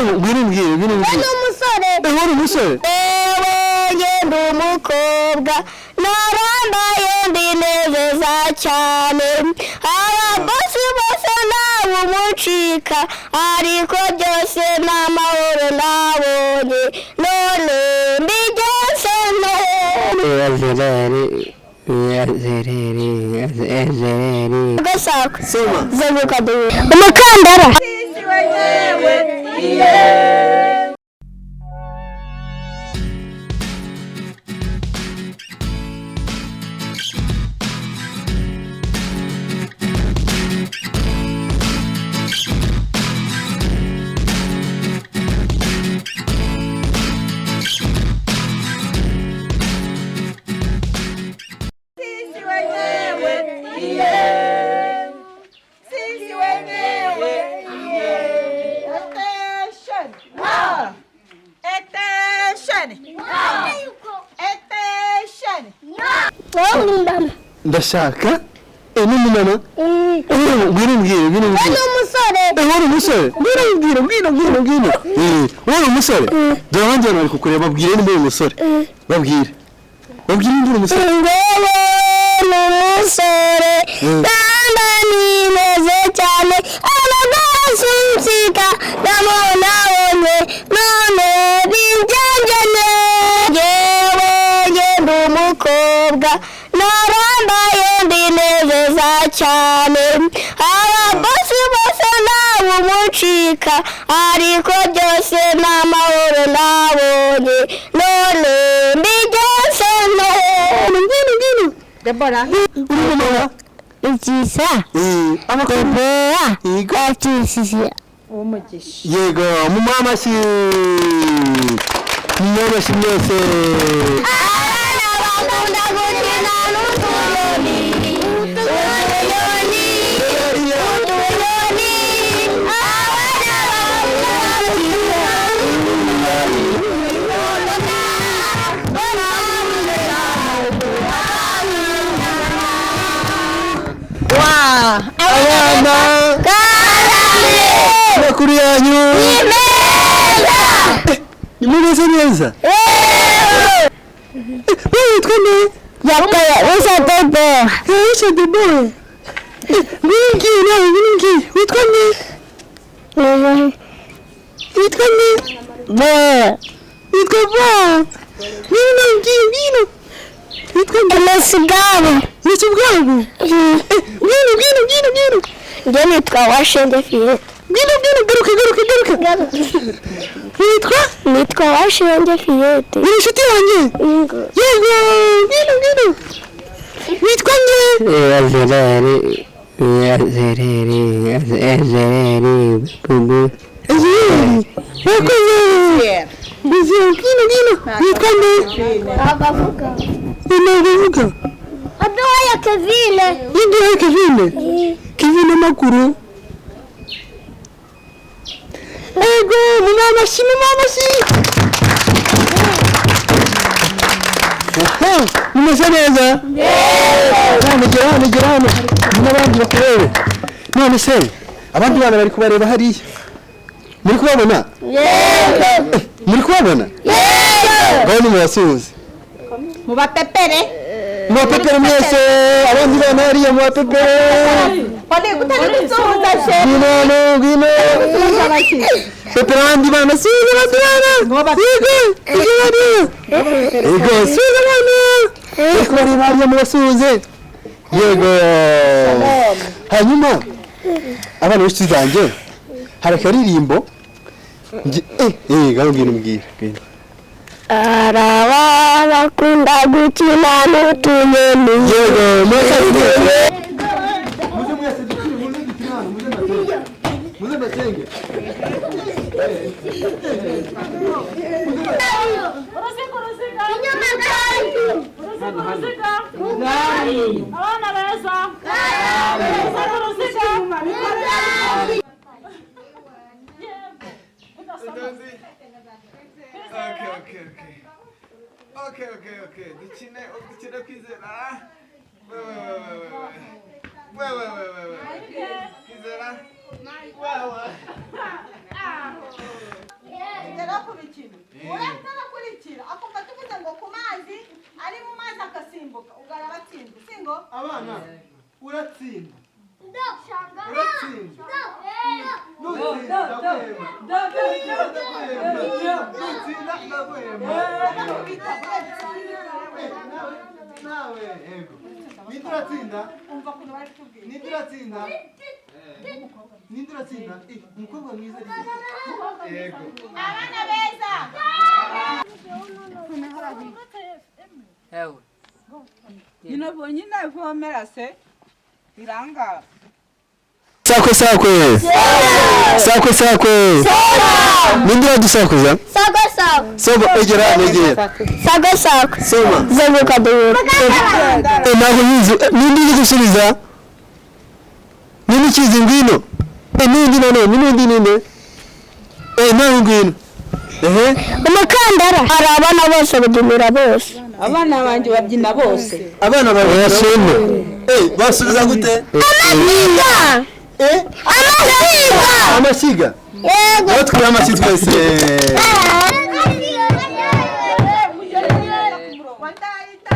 Ngwino umbwire, ngwino umbwire. Ni umusore. Uri umusore? Ewe ndi umukobwa narambaye ndinezeza cyane, ababosi bose nawe umucika, ariko byose ni amahoro nabonye, none mbigenze nte? Gasako. Soma. Zenguruka duhure. Umukandara. Ndashaka n'umumama. Ngwino umbwire, ngwino umbwire. Ni umusore. Uri umusore? Ngwino umbwire, ngwino, ngwino, ngwino. Uri umusore? Dore abandi bantu bari kukureba, babwire nimba uri umusore. Babwire. Babwire nimba uri umusore. Ngewe ni umusore kandi nimeze cyane, abagasunsika ndamubonabonye, none bibyangene. Ngewe ndi umukobwa narambaye ndinezeza cyane, ababosi bose nawe umucika, ariko byose ni amahoro nabonye, none mbigenze nte? Ngwino, ngwino. Debora. Uri umumama? Byiza. Amakuru. Debora. Yego. Byiza. Umugisha. Yego, mumuhe amashyi. Mumuhe amashyi mwese. Abana bakunda gukina n'utuyoni, utuyoni, utuyoni. Abana bakunda gukina n'utuyoni. Wow. Abana, Karame! amakuru yanyu. Ni meza! Nimumeze neza? Witwa nde? Yakobo usa Debora. Usa Debora. Ngwino umbwire nawe, ngwino umbwire. Witwa nde? Witwa nde? Bora. Witwa Bora. Ngwino nawe umbwire, ngwino. Witwa nde? Mesigabo. Witwa Ubwabo. Ngwino, ngwino, ngwino, ngwino. Njye nitwa Washenge Fiyete. Ngwino, ngwino, garuka, garuka, garuka. Witwa? Nitwa Washenge Fiyete. Uri inshuti yanjye? Yego. Yego, ngwino, ngwino. Witwa nde? Ezeri. Wakoze. Ezeri, ngwino, ngwino. Witwa nde? Abavuga. Ntabavuga. Aduhaya Kevine. Yindiye Kevine. Kevine makuru. Ego, mumuhe amashyi, mumuhe amashyi. Mumeze neza? Hano, gera hano, gera hano. N'abandi bakurebe. None se, abandi bana bari kubareba hariya. Muri kubabona? Yego. Muri kubabona? Yego. Ngaho nimubasuhuze. Mubapepere. Mubapepere mwese, abandi bana hariya mubapepere. Oli utari gusuhuza she. Ngwino hano, ngwino. Gusuhuza abashyitsi. Pepera abandi bana, suhuza abandi bana. Yego, yego hariya. Yego, suhuza abana. Bari kubareba hariya mubasuhuze. Yego. Hanyuma abana b'inshuti zanjye hari akaririmbo ngaho ngwino umbwire, ngwino. Araba bakunda gukina n'utunyoni. Yego, murakaze. Muze mwese dukine, muze dukine hano, muze mbatenge. Muze mbatenge. Abana beza. Uruziga, uruziga. Okay, okay, okay. Okay, okay, okay. Dukine, dukine Kwizera. Wewe, wewe, wewe. Wewe, wewe, wewe. Kwizera. Wewe. No ku mikino uratabakurikira akumva tuvuze ngo ku mazi ari mu mazi agasimbuka ubwo arabatsinda singo. Abana, uratsinda, uratsinda, nutsinda ndaguhemba, ndaguhemba, nutsinda ndaguhemba. Eh, nawe, nawe, yego, ninde uratsinda? Umva ukuntu bari kutubwira. Ninde uratsinda? Ninde uratsinda? Eh, umukobwa mwiza ari he? Yego. Abana beza. Nyine ivomera se biranga. Sakwe sakwe sakwe sakwe, ninde uradusakuza? Sakwe sakwe. Soma, egera hano, egera. Sakwe sakwe. Soma. Zenguruka duhura. Eh, ntabwo nyizi. Eh, ninde uri gusubiza? Ninde ukizi? Ngwino. Eh, n'undi nanone, n'undi ninde? Eh, nawe ngwino. Ehe. Umukandara. Hari abana bose babyinira bose. Abana banjye babyina bose. Abana bawe basoma. Eh, basubiza gute? Amashyiga. Eh. Amashyiga. Amashyiga. Yego. Aho twira amashyi twese. Wandayita.